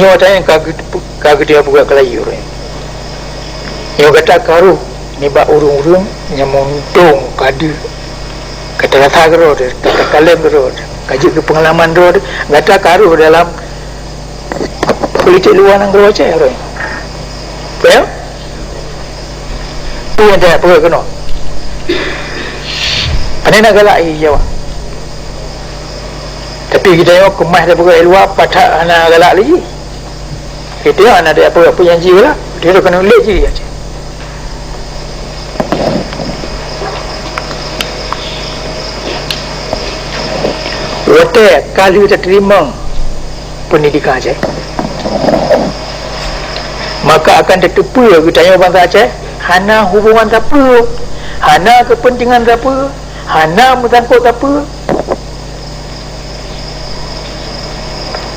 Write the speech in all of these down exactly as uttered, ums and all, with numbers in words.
Nyoe watée nyan ka geu-, ka geutanyoe peugah keulayi ureuëng. Nyoe gata ka rôh nibak ureuëng-ureuëng nyang meuuntông ka deuh, ka tarasa keudroe, ka takalon keudroe, ka jeuet keu peungalaman droe, gata ka rôh dalam politik luwa nanggroe Aceh ureuëng. Ya? Peue nyang tapeugah keunoe? Pane na galak i Jawa. Tapi geutanyoe keumah tapeugah i luwa, pat that hana galak lé jih. Geutanyoe hana tapeugah peue nyang jih galak. Geutanyoe keuneuk lé jih Aceh. Watée ka lheueh tateurimong pendidikan Aceh, maka akan tateupeue geutanyoe bansa Aceh hana hubungan sapeue, hana keupeuntengan sapeue, hana meusangkot sapeue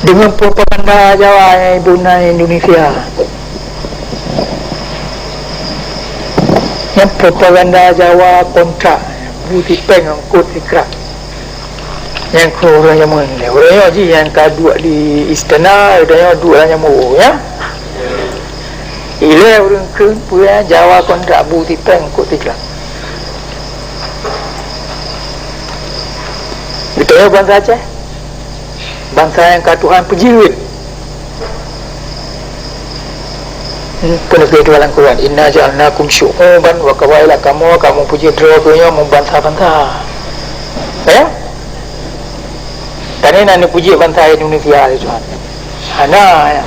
deungon propaganda Jawa nyang iboh nan Indonesia. Nyan propaganda Jawa kontrak, bu sipéng ngon kot sikrap. Nyang keu ureuëng jameun lé. Ureuëng nyoe jih nyang ka duek di istana, ureuëng nyoe duek lam jamur, ya. Ilée ureuëng kheun peue, ya, Jawa kontrak, bu sipéng kot sikrap. Geutanyoe bansa Aceh, bansa nyang ka Tuhan peujeuet. Hmm, peue neukheun Tuhan lam Quran, "Inna ja'alnakum syu'uban wa qabaila", kamoe ka meupeujeuet droe geutanyoe meubansa-bansa. Eh? Tanyoe na neupeujeuet bansa Indonesia lé Tuhan? Hana, ya.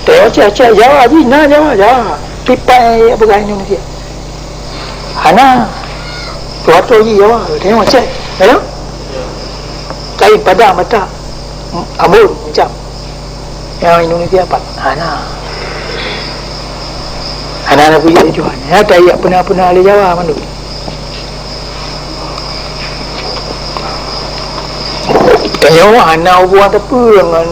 Tanyoe Aceh, Aceh, Jawa jih na Jawa, Jawa. Kiban ya peugah Indonesia. Hana. Soeharto jih Jawa, tanyoe Aceh. Ya? Kain, Padang, Batak, Ambon, macam. Nyang Indonesia pat? Hana. Hana na peujeuet lé Tuhan. Nyata jak peuna-peuna lé Jawa mandum. Tanyoe hana hubungan sapeue ngon,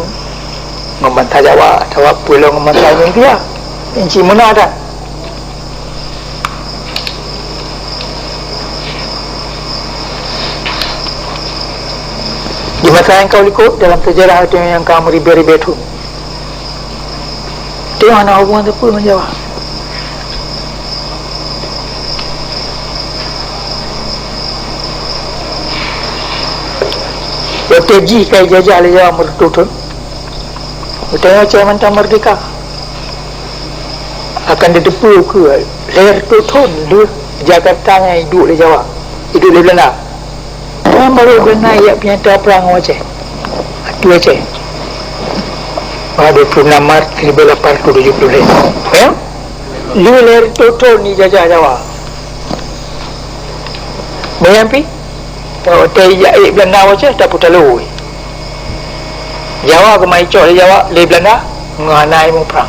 ngon bansa Jawa atawa peue lom ngon bansa Indonesia. Inci meunan that. Di masa nyang ka likot dalam sejarah geutanyoe nyang ka meuribée-ribée thon, geutanyoe hana hubungan sapeue ngon Jawa. Watée jih ka jijajah lé Jawa meureutoh thon, geutanyoe Aceh mantong meurdehka. Akan tateupeue keu lhèe reutôh thon lheueh Jakarta nyan iduek lé Jawa, iduek lé Beulanda. Nyan barô Beulanda jak peunyata prang ngon Aceh, ateueh Aceh. Pada dua puluh enam Maret seribu lapan ratus tujuh puluh lima. Ya? Lheueh lhèe reutôh thon jijajah Jawa. Meunyan pih, watèe jak ék Beulanda u Aceh, tapeutalo. Jawa geumai cok lé Jawa, lé Beulanda, ngon hana ilmu prang.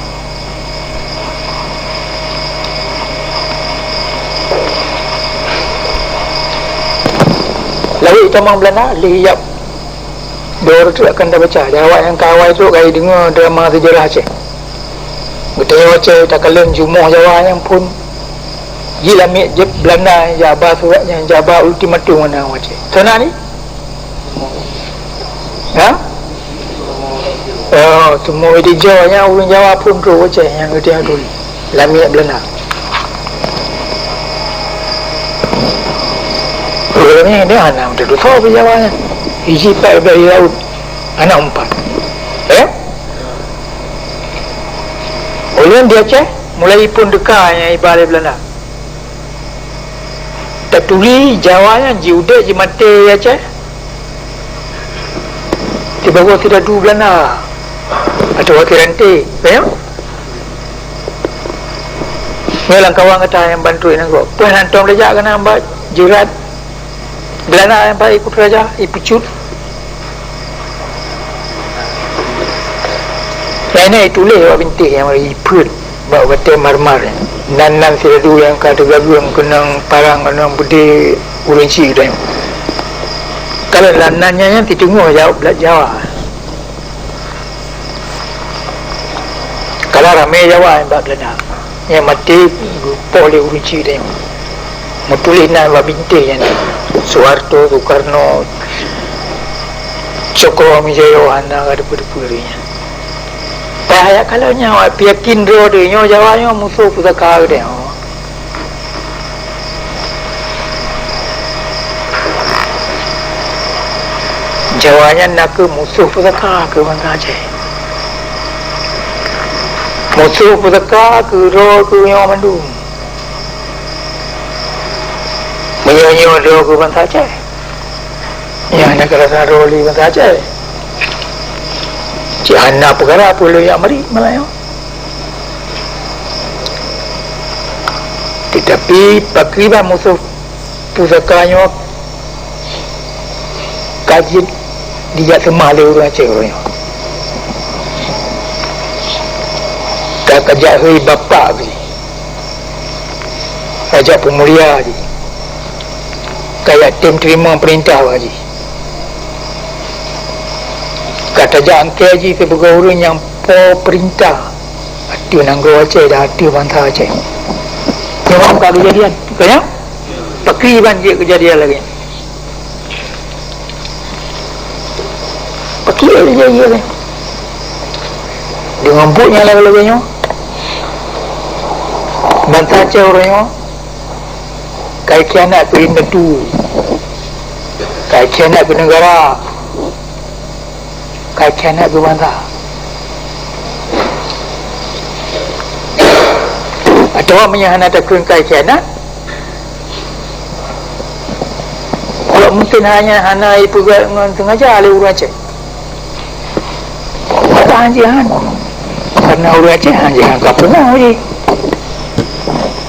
Lawét tamong Beulanda, lé ijak dua reutôh akan tabaca. Jawa nyang ka awai trok ka jideungoe drama sejarah Aceh. Geutanyoe Aceh takalon jumoh Jawa nyang phon jilamiet jeuet Beulanda nyang jak ba surat, nyang jak ba ultimatum ngon Aceh. Sana ni? Ha? Oh, teuma di Jawa nyang ureueng Jawa phon trok Aceh nyang geutanyoe turi. Lamiet Beulanda. Ureueng ni dia hana meututoe Jawa nyan. Iji pat di laut. Aneuk empat. Eh? Ulôn di Aceh, mulai phon teuka nyang iba lé Beulanda. Taturi Jawa nyan jiudép jimaté di Aceh. Sibagoe sidadu Beulanda. Atawa siranté, ya? Nyoe lamkawan gata nyang ban trok nanggroe. Peue hana tom tajak keunan bak jeurat Beulanda nyang paih ikut raja, ipeucut. Nyang na ituléh bak bintéh nyang ipeuet bak batèe marmar nyan. Nan-nan sidadu nyang ka teugagong keunong parang, keunong beudé ureueng chik geutanyoe. Kalau lam nan nyan, nyan siteungoh jaweueb lat Jawa. Kalau ramé Jawa nyang bak Beulanda, nyang maté geupoh lé ureueng chik tanyoe. Meutuléh na bak bintéh nyan, Soeharto, Sukarno, Cokroaminoyo, hana ka teupeue-teupeue lé nyan. Ayat kalon nyan, awak peuyakin droe teuh nyoe Jawa nyoe musoh pusaka geutanyoe. Jawa nyan nakeuh musoh pusaka keu bansa Aceh. Musoh pusaka keu droe keu nyoe mandum. Meunyoe nyoe droe keu bansa Aceh, nyan hana keurasan droe lé bansa Aceh. Cit hana peukara peue lé jak marit malam nyoe. Teutapi pakriban musoh pusaka nyoe ka jeuet dijak seumah lé ureuëng Aceh uroe nyoe. Ka, ka jak hôi bapak jih, ka jak peumulia jih, ka jak tem teurimong peurintah bak jih. Ka tajak angkée jih sibagoe ureuëng nyang po peurintah ateueh nanggroe Aceh dan ateueh bansa Aceh. Nyoe ka keujadian, ka nyan? Pakriban jeuet keujadian lagée nyan. Pakriban jeuet keujadian lagée nyan. Deungon buet nyang lagée-lagée nyoe, bansa Aceh uroe nyoe ka ikhianat keu indatu, ka ikhianat keu neugara, ka ikhianat keu bansa. Atawa meunyoe hana takheun ka ikhianat, awak mungken hana, hana ipeugah ngon sengaja lé ureuëng Aceh. Mata han jihan. Karena ureuëng Aceh han jihan ka pungoh jih.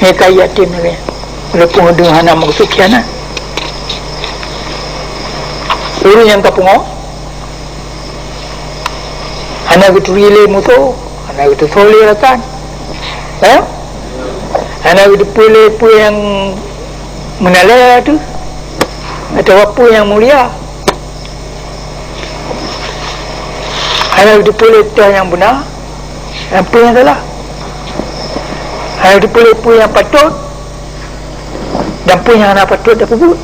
Nyan ka yakin lagée nyan. Walaupun ureuëng hana maksud khianat. Ureuëng nyang ka pungoh, hana geuturi lé musoh, hana geutusoe lé rakan. Eh? Hana geuteupeue lé peue nyang meunalée teuh, atawa peue nyang mulia. Hana geuteupeue lé toh nyang beuna, dan peue nyang salah. Hana geuteupeue lé peue nyang patôt, dan peue nyang hana patôt tapeubuet.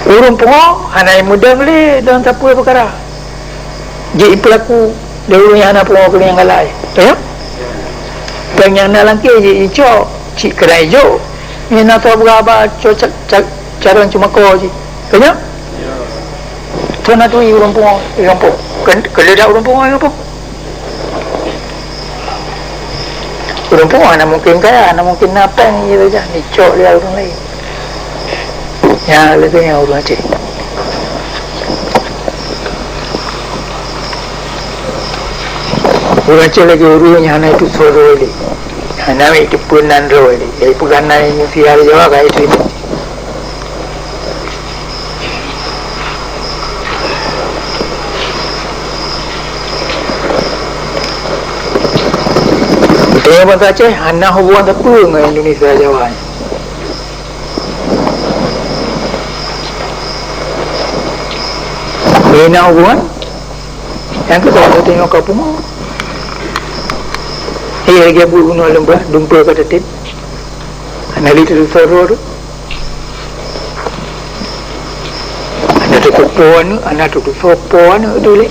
Ureuëng pungoh hana jimeudong lé dalam sapeue peukara. Jeuet jipeulaku lé ureuëng nyang hana pungoh keu nyang galak. Ya? Dan nyang na lam kée jeuet jicok, cit keunan jijok. Nyang na soe beuhaba co-, ca-, ca-, carông ceumako jih. Ka nyan? Thon na turi ureuëng pungoh di gampông. Keu-, keuledak ureuëng pungoh di gampông. Ureuëng pungoh hana mungken kaya, hana mungken na péng jih sajan, jicok lé ureuëng laén. Nyan lagée nyan ureuëng Aceh. Ureuëng Aceh lagée ureuëng nyang hana jiteusoe droe lé. Hana jiteupeue nan droe lé. Jadi peugah nan manusia di Jawa ka jiteurimong. Geutanyoe bansa Aceh hana hubungan sapeue ngon Indonesia Jawa nyoe. Hana hubungan. Nyang keu saboh tanyoe ka pungoh. Iya lagée buet bunoe leumbah, dumpeue ka tatem. Hana lé teutusoe droe teuh. Hana teutusoe po aneuëk, hana teutusoe po aneuëk teuh lé.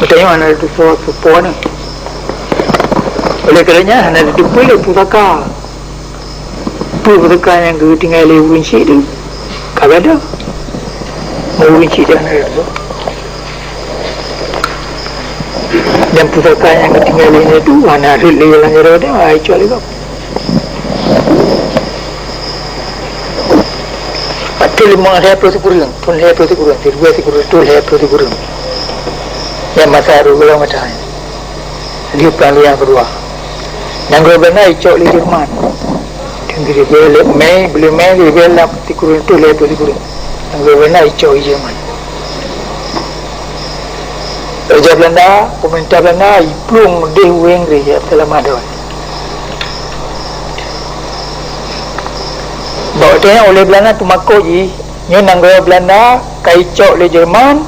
Geutanyoe hana teutusoe po aneuëk. Oleh karenanya hana teutupeue lé pusaka. Peue pusaka nyang geutinggai lé ureuëng chik teuh? Ka gadôh. Ureuëng chik teuh hana gadôh. Dan pusaka nyang geutinggai lé nyan teuh hana rhot lé lam jaroe teuh, ai cok lé gob. Pat thon limong lhée ploh sikureueng, thon lhée ploh sikureueng, siribee sikureueng reutôh lhée ploh sikureueng. Nyang masa rhot gohlom masa nyan. Lheueh Perang Dunia Keudua. Nanggroe Beulanda jicok lé Jerman. Teungoh geubri lé Mei, buleuen Mei geubri lam sikureueng reutôh lhée ploh sikureueng. Nanggroe Beulanda jicok lé Jerman. Raja Beulanda, pemerintah Beulanda jiplueng deh u Inggris, ya, seulama dua. Bak watée nyan ulée Beulanda teumakot jih, nyoe nanggroe Beulanda ka jicok lé Jerman.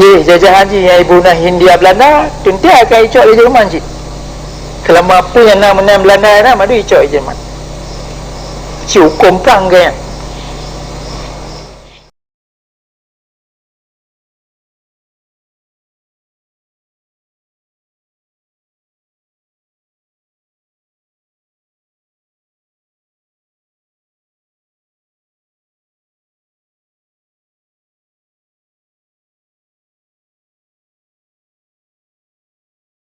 Jih, jajahan jih nyang iboh nan Hindia Beulanda, teuntée ka jicok lé Jerman cit. Seulama peue nyang na meunan Beulanda na, mandum jicok lé Jerman. Cit hukôm prang geuh nyan.